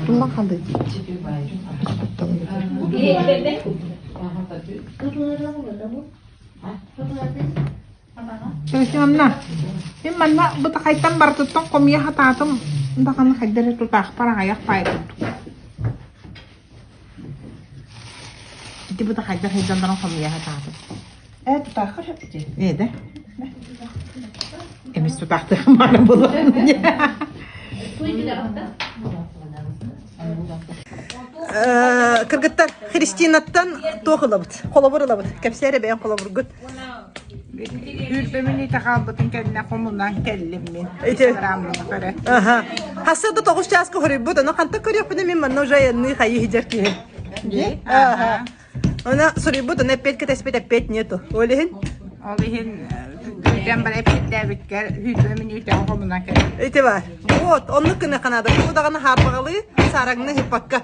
Туман ханды Манна мин манна бытахайтан барытыттан хомуйа сатаатым даҕаны хайда эрэ тутаахпар аҕыйах паай курдук. Ити бытахайдар сылдьан баран хомуйа сатаатым. Ээ тутааххар сөптүү. Ээ да. Эмис тутаахтыах мааны буолуон. Кыргыттар Христинаттан туох ылабыт? Холобур ылабыт. Кэпсээ эрэ бэйэҥ холобургут. Сүүрбэ мүнүүтэ хаалбытын кэннэ хомунан кэллим мин. Ити. Инстаграммын көрө. Аха. Хасса да тоҕус чааска хоруйбут, ону хантан көрүөхпүнэ мин манна уже айанныы хайыы сидэр киһи. Дии? Аха. Она суруйбут, она эппиэт кэтэспит эппиэт нету. Ол иһин Ол иһин күүтэн бара эппиэттээбиккэр сүүрбэ мүнүүтэҕэ хомунан кэллим. Ити бар. Вот, оннук гына ханаада. Бу даҕаны хаарбаҕалыы, саараҥны ыһыппакка.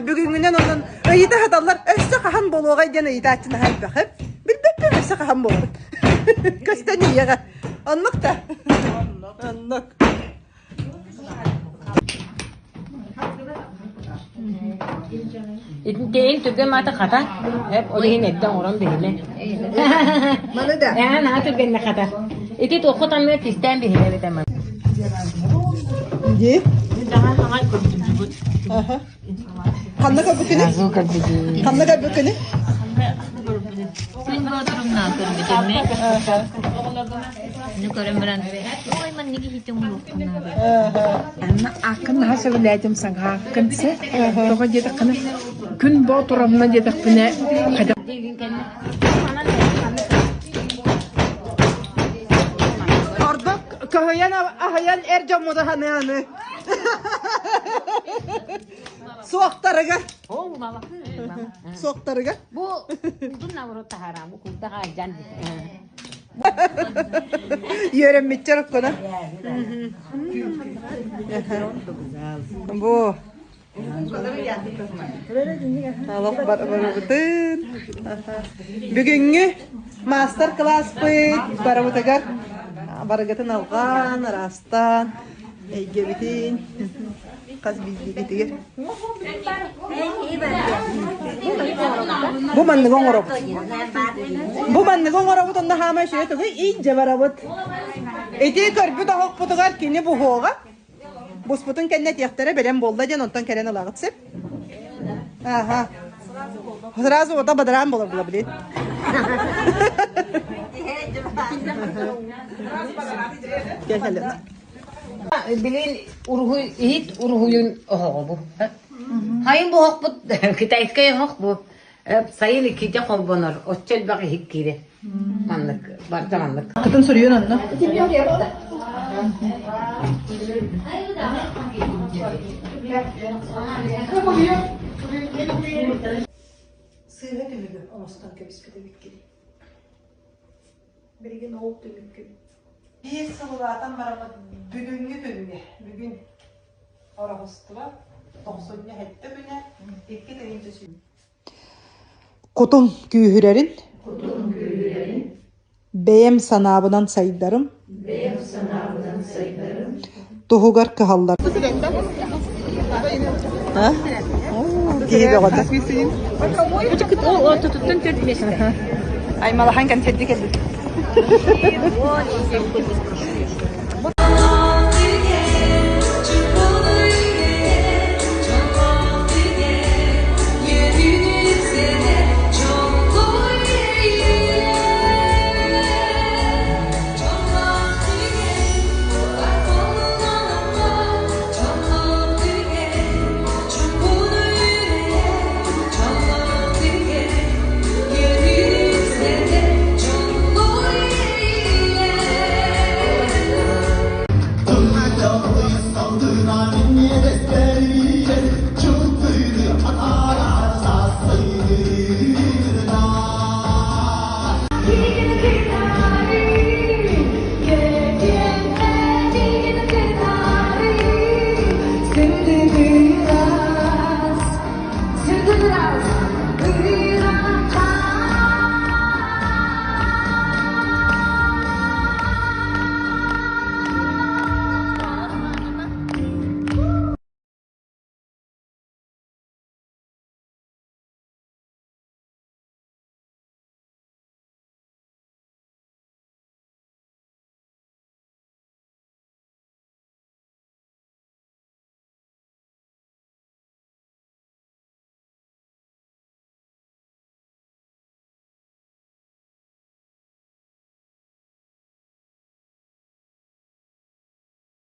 Бүгүҥҥүнэн онон ыйыта саталлар. Өссө хаһан буолуоҕай диэн ыйытааччы наһаа элбэх. Билбэппин өссө хаһан буолабыт. Көстөн ийэҕэ. Оннук да. Оннук. Итинтэйин түргэн маата хата, эп ол иһин эрдэ оҥорон биһилэ. Маны да. Ээ, наһаа түргэнник хата. Ити туохха танныа кистээн биһилэ эбитэ маны. Дии. Даҕан хаҥай көрдүбүт. Ханна көрбүккүнүй? Ханна көрбүккүнүй? Күн боотурумнаан көрбүтүм мин. Ону көрөн баран, ой, маннык иһитим Анна ааккын наһаа сөбүлээтим саҥааккын сэ. Тоҕо диэтэххинэ, күн боотурамна диэтэхпинэ, хайдах Ордук көһүйэн аһыйан эр дьоммуту ханыаны. Суохтарыгар. Суохтарыгар. Бу кулдун наоборот таһаарам, бу кулдаха дьан. Үөрэммиччэр оккуна. Бу Олох барыбытын. Бүгүҥҥү маастар-кылааспыт барыбытыгар барыгытын алҕаан, ыраастаан, эйгэбитин хас биирдиигитигэр. Бу манныгы оҥоробут. Бу манныгы оҥоробут онно хаамай үчүгэй тугуй индьэ барабыт. Ити көрбүт оһохпутугар кини буһуоҕа. Буспутун кэннэ этиэхтэрэ бэлэм буолла диэн онтон кэлэн ылаҕыт сип. Аха. Сразу ота бадараан болор була блин. Кэл Билин уруһуй иһит уруһуйун оһоҕо бу. Хайын бу оһохпут китайскай оһох бу. Сайын иккитэ холбонор, оччо элбэх иһит киирэ. Маннык, барда маннык. Кытын суруйун онно. Сыыһа түмүгү оҥостон кэбиспит эбиккин. Билигин ол түмүккүн. Биир сыл улаатан бараммыт бүгүҥҥү күҥҥэ, бүгүн Ороһустуба тохсунньу сэттэ күнэ 2 000 Кутум күүһүрэрин, бэйэм санаабынан сайдарым, туһугар кыһаллар. Киһи бөҕөтө. Аймалахан конфетти кэлбит.